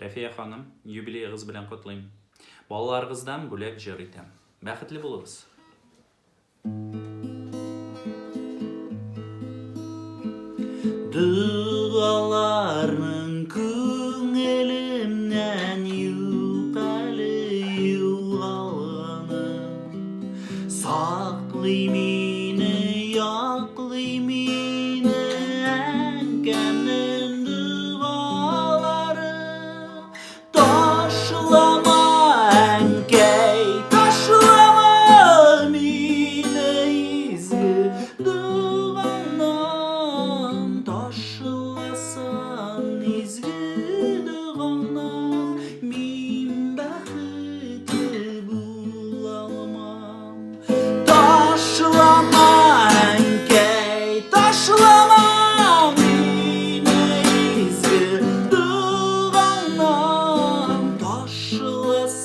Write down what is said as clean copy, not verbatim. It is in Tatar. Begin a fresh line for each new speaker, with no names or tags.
Рәфия ханым, юбилеегыз белән котлыйм. Балаларыгыздан бүләк җыр итәм. Бәхетле булыгыз! Догаларның күңелемнән юк әле югалганы. Саклый мине, яклый мине әнкәмнең догалары. Ташлама, әнкәй, ташлама мине изге догаңнан. Ташласаң изге догаңнан, мин бәхетле булалмам. Ташлама, әнкәй, ташлама мине изге догаңнан. Ташласаң